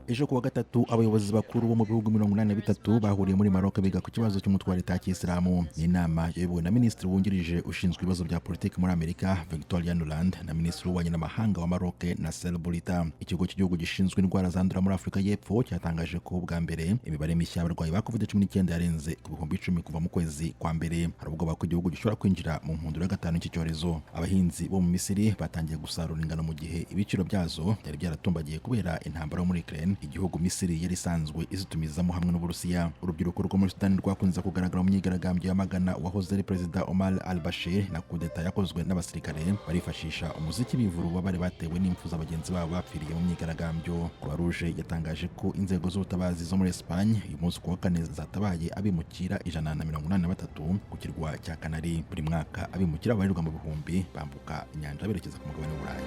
Ejo kuwa gatatu, abayobozi bakuru bo mu bihugu 83 bahuriye muri Maroc biga ku kibazo cy'umutwe wa leta ya Kisilamu. Ni inama yayobowe na minisitiri wungirije ushinzwe ibibazo bya politiki muri Amerika, Victoria Nuland, na minisitiri w'ububanyi n'amahanga wa Maroc, Nasser Bourita. Ikigo cy'igihugu gishinzwe indwara zandura muri Afurika y'Epfo cyatangaje ko bwa mbere imibare mishya y'abarwayi ba COVID-19 yarenze ku 10,000 kuva mu kwezi kwa mbere. Hari ubwoba ko igihugu gishobora kwinjira mu nkundura ya gatanu y'iki cyorezo. Abahinzi bo mu Misiri batangiye gusarura ingano mu gihe ibiciro byazo byari byaratumbagiye kubera intambara yo muri Ukraine, igihugu Misiri yari isanzwe izitumizamo hamwe n'Uburusiya. Urubyiruko rwo muri Sudani rwakunze kugaragara mu myigaragambyo yamagana uwahoze ari perezida Omar al-Bashir na kudeta yakozwe n'abasirikare, barifashisha umuziki bivura ububabare batewe n'impfu za bagenzi babo bapfiriye mu myigaragambyo. Croix Rouge yatangaje ko inzego z'ubutabazi zo muri Espagne uyu munsi kuwa kane zatabaye abimukira 183 ku kirwa cya Canary. Buri mwaka abimukira babarirwa mu bihumbi bambuka inyanja berekeza ku mugabane w'Uburayi.